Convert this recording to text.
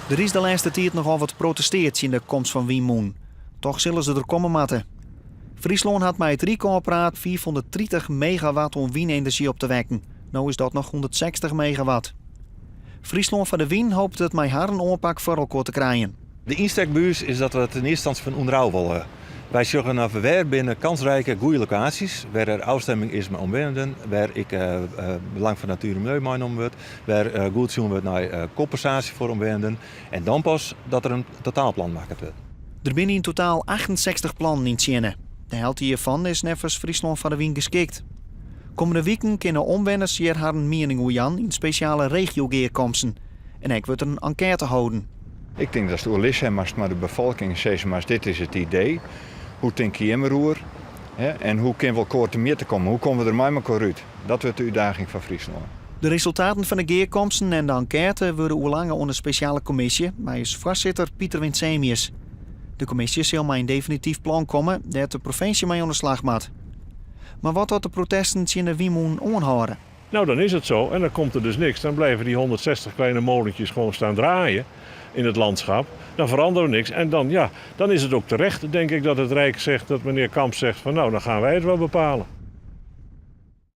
Der is de lêste tiid nochal wat protesteard tsjin de komst fan wynmûnen. Toch sille se der komme moatte. Fryslân hat mei it Ryk ôfpraat 530 megawatt oan wynenerzjy op te wekken. No is dat noch 160 megawatt. Fryslân foar de Wyn hopet it mei harren oanpak foar elkoar te krijen. De ynstek by ús is dat we it yn earste ynstânsje fan ûnderôf wolle. Wy sjogge nei wêr binne kansrijke goede lokaasjes, wêr der ôfstimming is mei omwennenden, wêr ek belang fan natuer en miljeu meinommen wurdt, wêr goed sjoen wurdt nei kompensaasje foar omwennenden en dan pas dat der in totaalplan makke wurdt. Der binne yn totaal 68 plannen yntsjinne. De helte hjirfan is neffens Fryslân foar de Wyn geskikt. Kommende wiken kinne omwenners hjir harren miening oer jaan yn spesjale regiogearkomsten. En ek wurdt der in enkête holden. Ik tink datst oerlis ha moatst mei de befolking en sizze moatst, dit is it idee, hoe tinke jimme deroer en hoe kinne we elkoar temjitte komme, hoe komme we der mei mekoar út? Dat wurdt de útdaging foar Fryslân. De resultaten fan de gearkomsten en de enkête wurde oerlange oan de spesjale kommisje mei as foarsitter Pieter Winsemius. De kommisje sil mei in definityf plan komme dêr't de provinsje mei oan de slach moat. Mar wat as de protesten tsjin de wynmûnen oanhâlde? Nou, dan is het zo en dan komt er dus niks. Dan blijven die 160 kleine molentjes gewoon staan draaien in het landschap. Dan veranderen we niks. En dan, ja, dan is het ook terecht, denk ik, dat het Rijk zegt, dat meneer Kamp zegt van nou, dan gaan wij het wel bepalen.